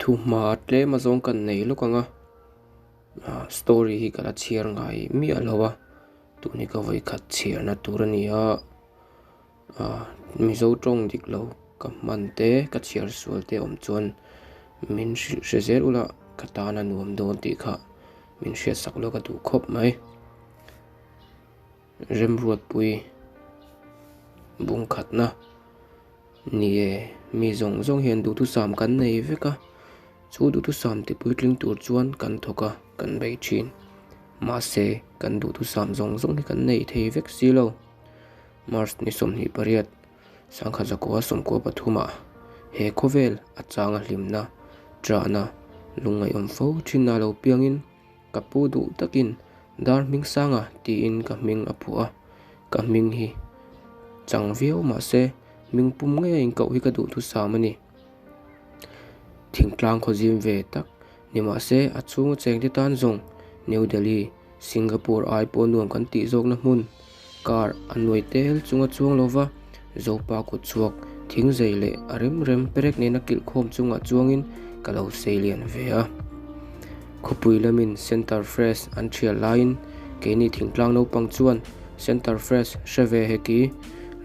Thuhma tlem azawng kan nei lawk ang a, story hi ka la chhiar ngai miah lo a, tun hi ka vawikhat chhiarna tur a ni a, Mizo tawng dik lo ka hman te ka chhiar sual te awm chuan min hrilh hre zel ula ka tan a nuam dawn tih kha min hriatsak lawk a duh khawp mai. Remruatpui bungkhatna ni e, mi zawng zawng hian duhthusam kan nei vek a, chu duhthusam ti puitling tur chuan kan thawk a, kan bei thin. Mahse, kan duhthusam zawng zawng hi kan nei thei vek si lo. March ni 28, 1993 he khawvel a changa hlimna, ṭahna, lungngaihawm fo thinna lo piangin, Ka pu duh takin Dar Hmingsanga tiin ka hming a phuah a, ka hming hi chang viau mahse hming pum ngei a inkoh hi ka duhthusam a ni. Thingtlang khaw zim ve tak ni mahse a chhunga chengte tan zawng New Delhi, Singapore ai pawh nuam kan tih zawkna hmun Car a nuai tel chunga chuang lova Zopa kut chhuak thing zei leh a rem rem perek nena kilh khawm chungah chuangin ka lo sei lian ve a. Khawpui lamin Center Fresh an thial laiin keini thingtlang naupang chuan Center Fresh hre ve heki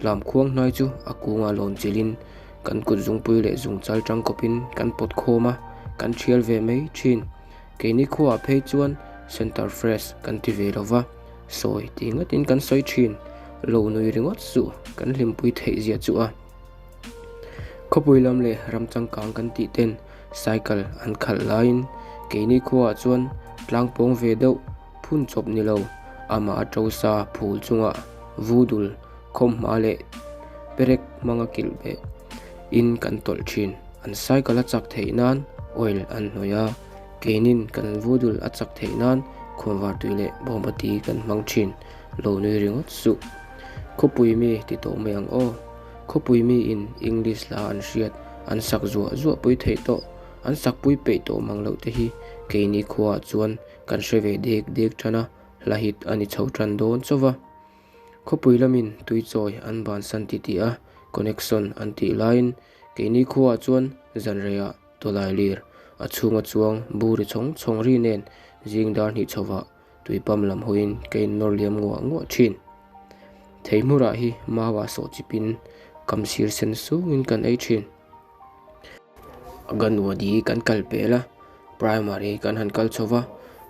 lam khuang hnai chu a kungah lawn chilhin kan kut zungpui leh zungchal tangkawpin kan pawt khawm a, kan thial ve mai thin. Keini khuaah phei chuan Center Fresh kan ti ve lova. Sawi tih ngatin kan sawi thin, lo nui ringawt suh kan hlimpui theih zia chu a. Khawpui lam leh ram changkang kan tih ten cycle an khalh laiin keini khuaah chuan tlang pawng ve deuh phun chawp ni lo, amah a to sa phul chungah vudul khawmhma leh perek hmanga kilh beh in kan tawlh thin. An cycle a chak theih nan oil an hnawih a. Keinin kan vudul a chak theih nan khawnvar tui leh bawngpati kan hmang thin, lo nui ringawt suh. Khawpui mi ti tawh mai ang aw. Khawpui mi in English hla an hriat, an sak zuah zuah pui theih tawh, an sak pui peih tawh mang loh te hi keini khuaah chuan kan hre ve dek dek tan a, hla hit a ni chho tan dawn chauh va. Khawpui lamin tui chawi an bansan titih a, connection an tih laiin keini khuaah chuan zanreiah Tawlai lir a chhunga chuang buri chhawng chhawng ri nen zing dar hnih chhovah tui pam lam hawiin ka innawr liam nguah nguah thin. Theihmurah hi mauah sawh chipin kam sir sen sungin kan ei thin. Aganwadi kan kal pel a, primary kan han kal chho va,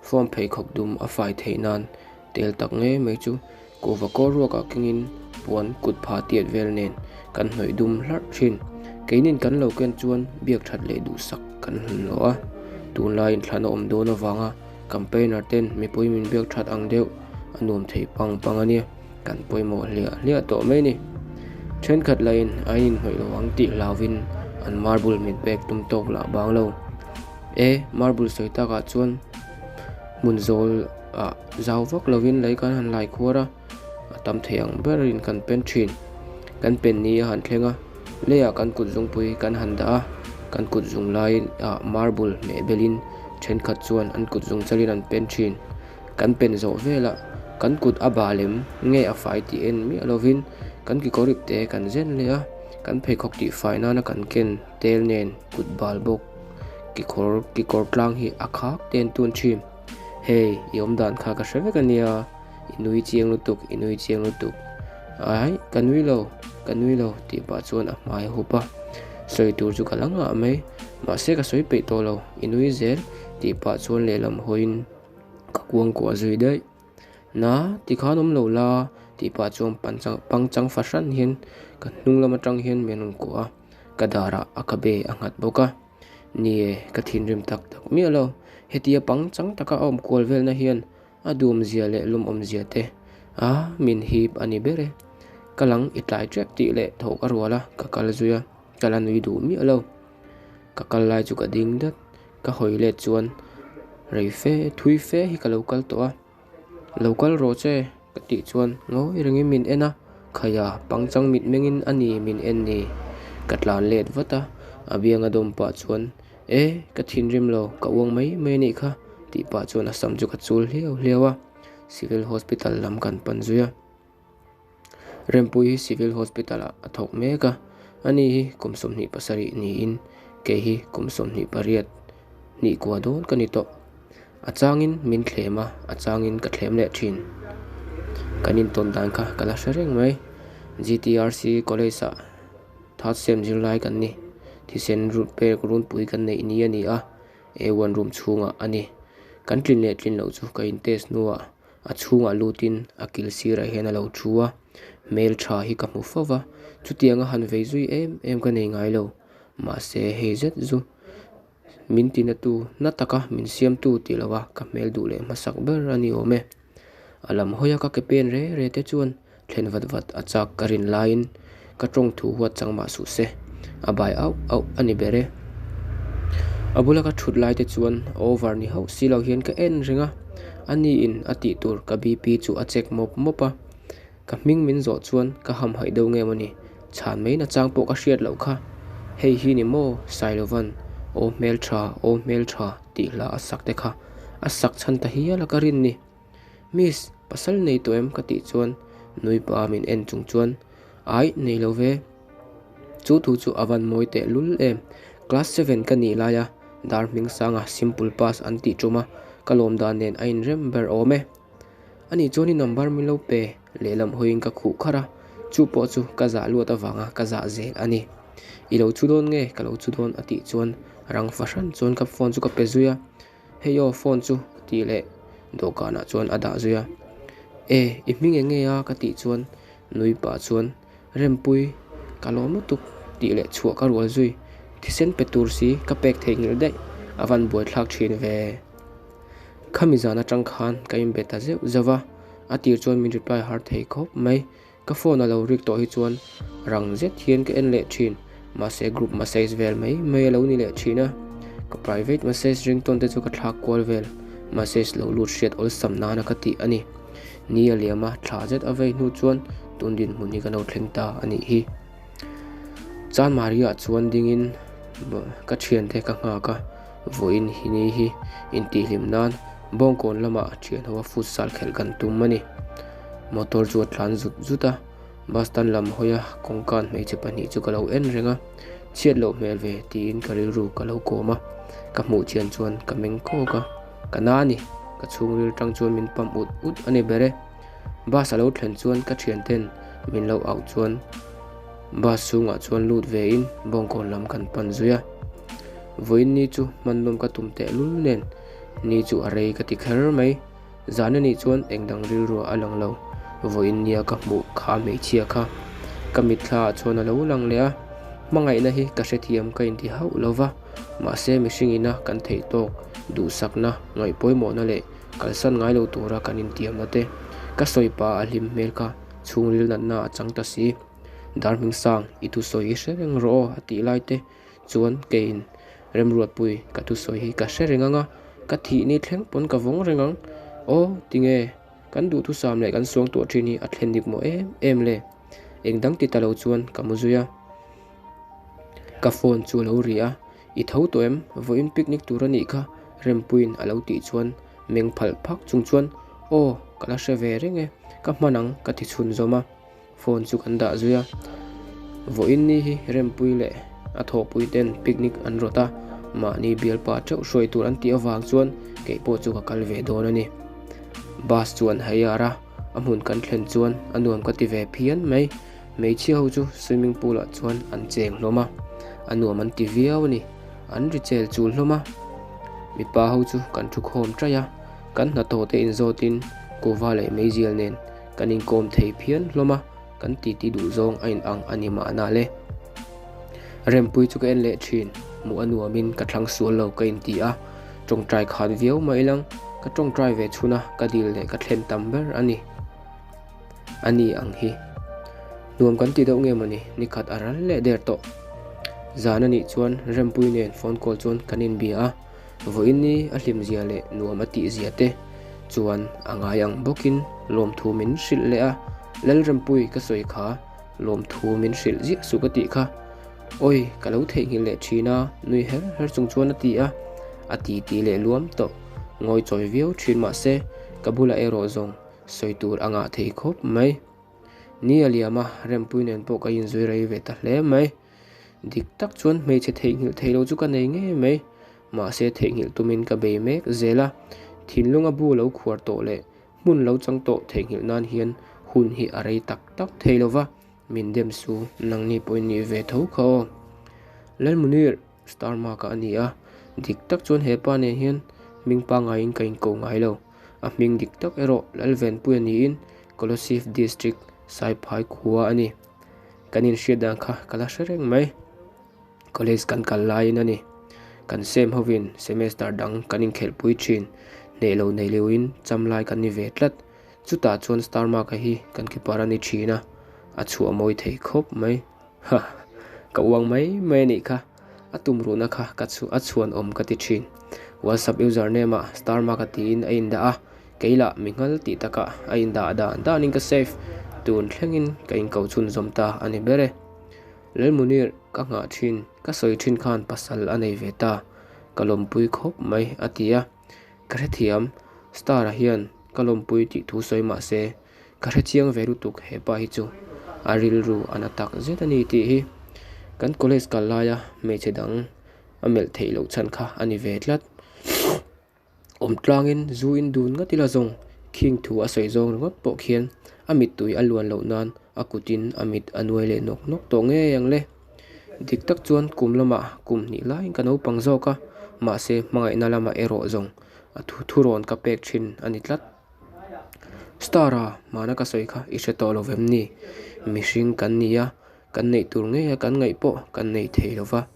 form pheikhawk dum a fai theih nan tel tak ngei mai chu Kuhva kawr ruakah kengin puan kut pha tiat vel nen kan hnawih dum hlarh thin. Keinin kan lo ken chuan biak that leh duhsak kan hlun lo a. Tunlaiin thlan a awm dawn avanga campaigner ten mipui min biak that ang deuh a nuam thei pang pang a nia, kan pawimawh hliah hliah tawh mai ni. Thenkhat lahin a inhnawih lo ang tih hlauvin an marble min pek tum tawk lah bang lo. E, marble sawi takah chuan hmun zawl ah zau vak lovin lei kan han lai khuar a, a tam thei ang berin kan pen thin. Kan pen ni a han thleng a, leiah kan kut zungpui kan han dah a, kan kut zung laiin ah marble hmeh belin thenkhat chuan an kut zung chalin an pen thin. Kan pen zawh velah kan kut a bah lem nge a fai tih en miah lovin kan kekawr ip te kan zen leh a, kan pheikhawk tih fai nana kan ken tel nen kut bal bawk kekawr kekawr tlang hi a khak te an tun thin. Hei, i awm dan kha ka hre vek a nia, i nui chiang lutuk, i nui chiang lutuk. Ai, ka nui lo, ka nui lo tih pah chuan a hmai a hup a. Sawi tur chu ka la ngah mai, mahse ka sawi peih tawh lo, i nui zel tih pah chuan lehlam hawiin ka kuangkuah zui daih. Na, tikhan awm lo la tih pah chuan pangchang fahran hian ka hnung lam atang hian min rawn kuah a, ka darah a khabe a nghat bawk a. Ni e, ka thinrim tak tak miah lo. Hetia pangchang taka a awm kual velna hian a duamzia leh lawmawmzia te a min hip a ni ber e. Ka lang i tlai tep tih leh tho ka rual a, ka kal zui a, ka la nui duh miah lo. Ka kal lai chu ka ding dat, ka hawi let chuan rei fe, thui fe hi ka lo kal tawh a. Lo kal rawh che ka tih chuan ngawi rengin min en a, Khaia pangchang mit mengin a ni min en ni. Ka tlan let vat a, a bianga dawm pah chuan E, ka thinrim lo, ka uang mai mai a nih kha tih pah chuan a sam chu ka chul hliau hliau a, Civil Hospital lam kan pan zui a. Rempui hi Civil Hospital ah a thawk mek a, ani hi kum 27 niin. Kei hi kum 28 hnih kua dawn ka ni tawh. A changin min thlem a, a changin ka thlem leh thin. Kan intawn dan kha ka la hre reng mai. GTRC College ah third sem zirlai kan ni. Thisen pek runpui kan neih ni a ni a, A1 room chhungah a ni. Kan tlin leh tlin loh chu ka in test hnuah a chhungah lutin a kil sirah hian a lo thu a, hmeltha hi ka hmu fo va, chutianga han vei zui em em ka nei ngai lo. Mahse hei zet zu min tinatu na taka min siamtu tih lova ka hmel duh leh hmasak ber a ni awm e. A lam hawia ka ke pen re re te chuan thlen vat vat a chak ka rin laiin ka tawng thu huat chang mah suh se, a bai auh auh a ni ber e. A bula ka thut lai te chuan over ni hauh si lo hian ka en reng a, a niin a tih tur ka BP chu a check mawp mawp a. Ka hming min zawh chuan ka hamhaih deuh nge mawni, chhan mai nachang pawh ka hriat loh kha. Hei hi ni maw Sailovan aw hmeltha aw hmeltha tih hla a sak te kha a sak chhan ta hial a ka rin ni. Miss, pasal nei tawh em ka tih chuan nui pa min en chung chuan Aih nei lo ve. Chu thu chu a van mawi teh lul em. Class seven ka nih laia dar hming sanga simple pass an tih tum a, ka lawm dan nen a inrem ber awm e. Ani chuan i number min lo pe lehlam hawiin ka khuh kharh a, chu pawh chu ka zah luat avanga ka zah zel a ni. I lo chu dawn nge ka lo chu dawn a tih chuan rang fahran chuan ka phone chu ka pe zui a, hei aw phone chu tih leh dawhkanah chuan a dah zui a. E i hming eng nge a ka tih chuan nui pah chuan Rempui ka lawm lutuk tih leh chhuah ka rual zui, thisen pe tur si ka pek theihnghilh daih a van buaithlak thin ve. Khami zan atang khan ka inbe ta zeuh zeuh a, a tir chuan min reply har thei khawp mai. Ka phone a lo rik tawh hi chuan rang zet hian ka en leh thin, mahse group message vel mai mai a lo ni leh thin a. Ka private message ringtone te chu ka thlak kual vel, message lo lut hriat awlsam nana ka tih a ni. Ni a liam a, thla zet a vei hnu chuan tun dinhmun hi ka lo thleng ta a nih hi. Chanmari ah chuan dingin ka thiante ka nghak a. Vawiin hi ni hi intihhlim nan Bawngkawn lamah thianho a futsal khelh kan tum a ni. Motor chu a tlan zut zut a, bus stand lam hawi a kawngkan hmeichhe pahnih chu ka lo en reng a, chhiat loh hmel ve tiin ka rilru ka lo kawm a, ka hmuh chian chuan ka meng kawk a, ka na a ni, ka chhungril tang chuan min pump ut ut a ni ber e. Bus a lo thlen chuan ka thianten min lo auh chuan bus chhungah chuan lut ve in Bawngkawn lam kan pan zui a. Vawiin ni chu hman nawm ka tum teh lul nen ni chu a rei ka ti kher mai. Zan a nih chuan eng dang rilruah a lang lo. Vawiin nia ka hmuh kha hmeichhia kha ka mitthla ah chuan a lo lang leh a. Hmangaihna hi ka hrethiam ka inti hauh lo va, mahse mihring ina kan theih tawk duhsakna, ngaihpawimawhna leh kalsan ngai lo tura kan intiamna te ka sawi pah a hlim hmel kha chhungril natna a chang ta si. Darhmingsang i thusawi hi hre reng rawh aw a tih lai te chuan keiin Remruatpui ka thusawi hi ka hre reng ang a, ka thih ni thleng pawn ka vawng reng ang. Aw tinge kan duhthusam leh kan suangtuah thin hi a thlen dik maw em em le? Eng dang ti ta lo chuan ka mu zui a. Ka phone chu a lo ri a, I tho tawh em? Vawiin picnic tur a nih kha Rempuiin a lo tih chuan meng phalh phak chung chuan Aw ka la hre ve reng e, ka hman ang ka ti chhun zawm a. Phone chu kan dah zui a, vawiin ni hi Rempui leh a thawhpui ten picnic an rawt a, mahni bialpa theuh hruai tur an tih avang chuan kei pawh chu ka kal ve dawn a ni. Bus chu an hai ar a, a hmun kan thlen chuan a nuam ka ti ve phian mai. Hmeichhia ho chu swimming pool ah chuan an cheng hlawm a, a nuam an ti viau a ni. An ri chel chul hlawm a, mipa ho chu kan thu khawm taih a, kan hnathawh te inzawtin kuhva leh meizial nen Kan inkawm thei phian hlawm a, kan titi duh zawng a inang a ni mahna le. Rempui chu ka en leh thin, hmuh a nuamin ka thlang sual lo ka inti a, tawngtai khat viau mai lang, ka tawngtai ve chhun a, ka dil leh ka thlen tam ber a ni. A ni ang hi. Nuam kan ti deuh nge mawni, nikhat a ral leh der tawh. Zan a nih chuan Rempui nen phone call chuan kan inbia a. Vawiin ni a hlimzia leh nuam a tihzia te chuan a ngai ang bawkin lawmthu min hrilh leh a, Lalrempui ka sawi kha lawmthu min hrilh ziah suh ka tih kha. Awi, ka lo theihnghilh leh thin a, nui her her chung chuan a ti a, a ti ti leh luam tawh. Ngawi chawi viau thin mah se ka bulah erawh zawng sawi tur a ngah thei khawp mai. Ni a liam a, Rempui nen pawh ka inzui rei ve ta hle mai. Dik tak chuan hmeichhe theihnghilh theih loh chu ka nei ngei mai. Mahse theihnghilh tumin ka bei mek zel a. Thinlunga bu lo khuar tawh leh hmun lo chang tawh theihnghilh nan hian hun hi a rei tak tak thei lo va, min dem su. Nangni pawhin nih ve tho kha aw. Lalmunir, Star Mark-a a ni a. Dik tak chuan he pa nen hian hming pangaiin ka inko ngai lo. A hming dik tak erawh Lalvenpuia niin Kolosif District, Saiphai khua a ni. Kan inhriat dan kha ka la hre reng mai. College kan kal laiin a ni. Kan sem hovin semester dang kan inkhelhpui thin. Hneh lo nei leuhin cham lai kan ni ve tlat. Chutah chuan star mark-a hi kan keeper a ni thin a, a chhuah mawi thei khawp mai. Ha! Ka uang mai mai a nih kha. A tumruhna kha ka chu a chhuanawm ka ti thin. WhatsApp username-ah star mark-a tiin a indah a, kei lah mi nghal tih takah a indah dan danin ka save. Tun thlengin ka inko chhunzawm ta a ni ber e. Lalmunir, ka nghah thin, ka sawi thin khan pasal a nei ve ta, ka lawmpui khawp mai, a ti a. Ka hrethiam, Star-a hian ka lawmpui tih thu sawi mah se, ka hrechiang ve lutuk he pa hi chu a rilru a na tak zet a ni tih hi. Kan college kal laia hmeichhe dang a melh theih loh chhan kha a ni ve tlat. Awm tlangin zu in dun ngat ila zawng khing thu a sawi zawng ringawt pawh khian a mittui a luan loh nan a kutin a mit a nuai leh nawk nawk tawh ngei ang le. Dik tak chuan kum lamah kum hnih laiin ka naupang zawk a, mahse hmangaihna lamah erawh zawng a thu thurawn ka pek thin a ni tlat. Star-a hmana ka sawi kha i hre tawh lo vem ni? Mihring kan ni a, kan neih tur ngeia kan ngaih pawh kan nei thei lo va.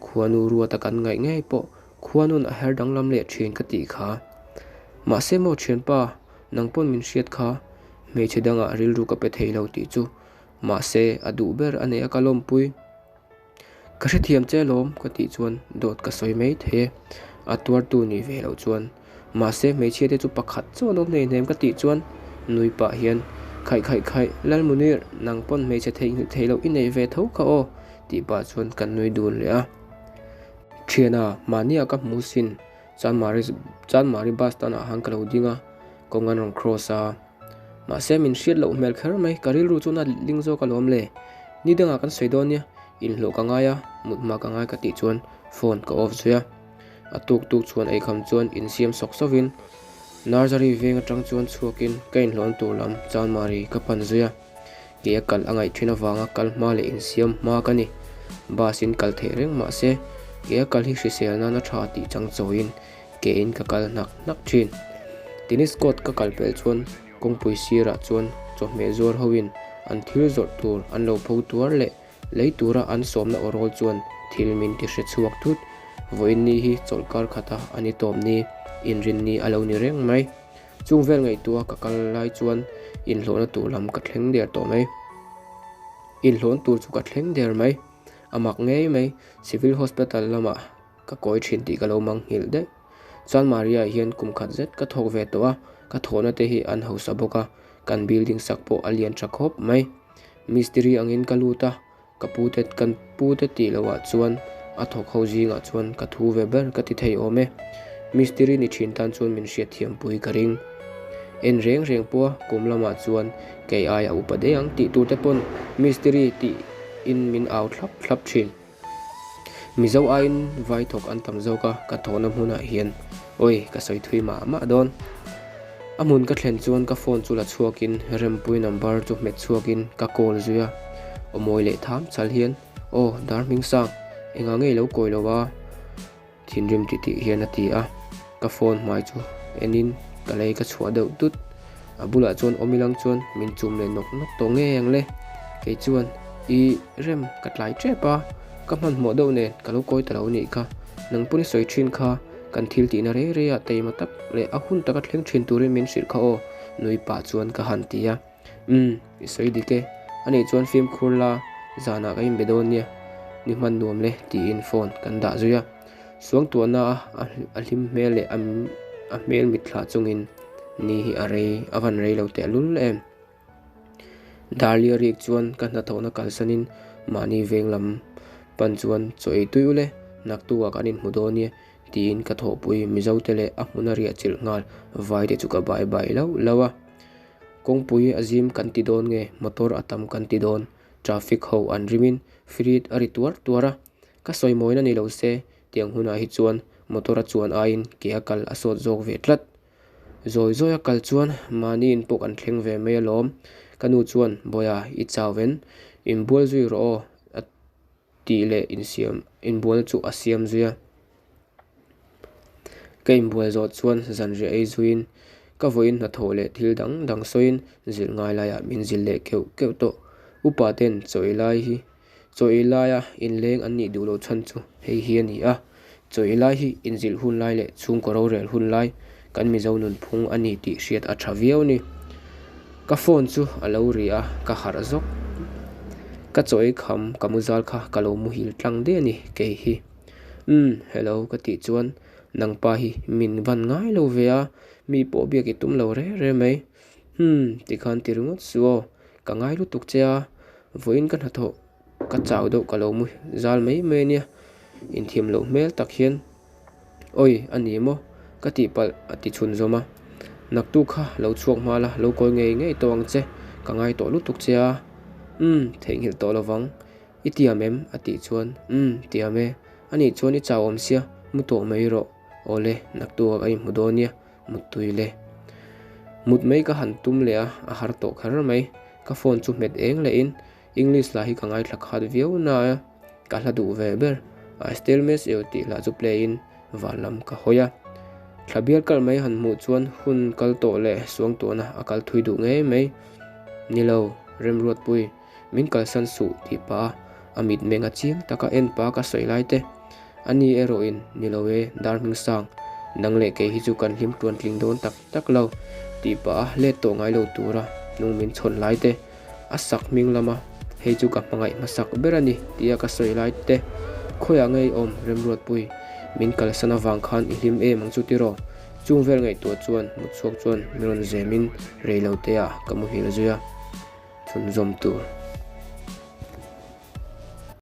Khuanu ruata kan ngaih ngei pawh khuanun a her danglam leh thin ka tih kha. Mahse maw thianpa, nang pawn min hriat kha, hmeichhe dangah rilru ka pe thei lo tih chu. Mahse a duh ber a nei a ka lawmpui. Ka hrethiam che lawm ka tih chuan dawt ka sawi mai thei e. A tuartu ni ve loh chuan. Mahse hmeichhia te chu pakhat chu an awm hleihnem ka tih chuan nui pah hian Khaih khaih khaih, Lalmunir, nang pawn hmeichhe theihnghilh theih loh i neih ve tho kha aw tih pah chuan kan nui dun leh a. Thiana, mahnia ka hmu sin, Chanmari Chanmari bus stand ah han ka lo ding a, kawng an rawn cross a. Mahse min hriat loh hmel kher mai, ka rilru chu na ling zawk alawm le. Ni dangah kan sawi dawn nia, inhlawh ka ngai a, mut hma ka ngai ka tih chuan phone ka off zui a. A tuk tuk chuan eikham chuan insiam sawk sawkin Nursery veng atang chuan chhuakin ka inhlawn tur lam Chanmari ka pan zui a. Kei a kal a ngaih thin avanga kal hma leh insiam hma ka ni. Bus in kal theih reng mah se kei a kal hi hrisel nan a tha tih chang chawiin kein ka kal hnak hnak thin. Tennis court ka kal pelh chuan kawngpui sirah chuan chawhmeh zuar hoin an thil zawrh tur an lo pho tuar leh Lei tura an sawmna aw rawl chuan thil min ti hre chhuak thut. Vawiin ni hi chawlhkar khata a ni tawp ni, inrin ni a lo ni reng mai. Chung vel ngaihtuah ka kal lai chuan inhlawhna tur lam ka thleng der tawh mai. Inhlawhna tur chu ka thleng der mai. A mak ngei mai, Civil Hospital lamah ka kawi thin tih ka lo mang nghilh daih. Chuan Maria hian kum khat zet ka thawk ve tawh a, ka thawhna te hi an hausa bawk a, kan building sak pawh a lian tha khawp mai. Mistiri angin ka lut a, ka pute kan pute tih lohah chuan a thawk ho zingah chuan ka thu ve ber ka ti thei awm e. Mistiri ni thin tan chuan min hriatthiam pui ka ring. En reng reng pawha kum lamah chuan kei aia upa daih ang tih tur te pawn mistiri tiin min au thlap thlap thin. Mizo aiin vai thawk an tam zawk a, ka thawhna hmunah hian awi ka sawi thui mah mah dawn. A hmun ka thlen chuan ka phone chu la chhuakin Rempui number chu hmet chhuakin ka call zui a, aw mawi leh tham chal hian aw dar hming sang engah nge i lo kawi lo a? Thinrim ti tih hian a ti a, ka phone hmai chu enin ka lei ka chhuah deuh tut. A bulah chuan awm ilang chuan min chum leh nawk nawk tawh ngei ang le. Kei chuan i rem ka tlai tep a, ka hmanhmawh deuh nen ka lo kawi ta lo nih kha. Nang pawn i sawi thin kha kan thil tihna rei rei ah taima tak leh a hun taka thleng thin turin min hrilh kha aw nui pah chuan ka han ti a. Umm, i sawi dik e. Anih chuan fimkhur la, zanah ka inbe dawn nia, ni hman nuam le tiin phone kan dah zui a. Suangtuahna a a hlim hmel leh a a hmel mitthla chungin ni hi a rei a van rei lo teh lul em. Darlia rik chuan ka hnathawhna kalsanin mahni veng lam pan chuan chaw ei tui ule, naktukah kan inhmu dawn nia tiin ka thawhpui Mizote leh a hmuna riah chilh nghal vaite chu ka bai bai lauh lauh a. Kawngpui a zim kan ti dawn nge motor a tam kan ti dawn? Traffic ho an rimin firit a ri tuar tuar a, ka sawi mawina ni lo se tiang hunah hi chuan motor a chuan aiin ke a kal a sawt zawk ve tlat. Zawi zawi a kal chuan mahni in pawh kan thleng ve mai alawm. Ka nu chuan, Bawiha, i chau ven, inbual zui rawh aw a tih leh insiam inbualna chu a siam zui a. Ka inbual zawh chuan zanriah ei zuiin ka vawiin hnathawh leh thil dang dang sawiin zilh ngai laiah min zilh leh keuh keuh tawh. Upa ten chaw ei lai hi chaw ei laia inleng an nih duh loh chhan chu hei hi a ni a. Chaw ei lai hi inzilh hun lai leh chhungkaw rorel hun lai kan Mizo nunphung a ni tih hriat a tha viau a ni. Ka phone chu a lo ri a, ka harh zawk. Ka chaw ei kham ka mu zal kha ka lo muhil tlang daih a ni kei hi. Umm hello ka tih chuan nangpa hi min van ngai lo ve a, mi pawh biak i tum lo re re mai. Umm tikhan ti ringawt suh aw, ka ngai lutuk che a, vawiin ka hnathawh ka chau deuh ka lo mu zal mai mai a nia, inthiam loh hmel tak hian Awi a ni maw? Ka tihpalh a ti chhunzawm a. Naktuk kha lo chhuak hma la, lo kawi ngei ngei tawh ang che, ka ngai tawh lutuk che a. Umm, theihnghilh tawh lovang. I tiam em? A tih chuan, Umm, tiam e. A nih chuan i chau awm sia, mu tawh mai rawh. Awle, naktukah ka inhmu dawn nia, muttui le. Mut mai ka han tum leh a, a har tawh kher mai. Ka phone chu hmet eng lehin English lah hi ka ngaithla khat viau na a, ka hla duh ve ber. I still miss you tih hla chu play in van lam ka hawi a. Thla bial kalh mai han hmuh chuan hun kal tawh leh suangtuahna a kal thui duh ngei mai. Ni lo, Remruatpui, min kalsan suh tih pah a, a mitmeng a chiang taka en pah ka sawi lai te. A ni erawhin, Ni lo e, dar hming sang, nang leh kei hi chu kan hlim tuan tling dawn tak tak lo tih pah a let tawh ngai lo tura hnung min chhawn lai te. A sak hming lama hei chu ka hmangaih hmasak ber a ni tia ka sawi lai te khawiah ngei awm Remruatpui min kalsan avang khan i hlim em ang chu tiraw? Chung vel ngaihtuah chuan mutchhuak chuan min rawn zemin reiloteah ka muhil zui a, chhunzawm tur.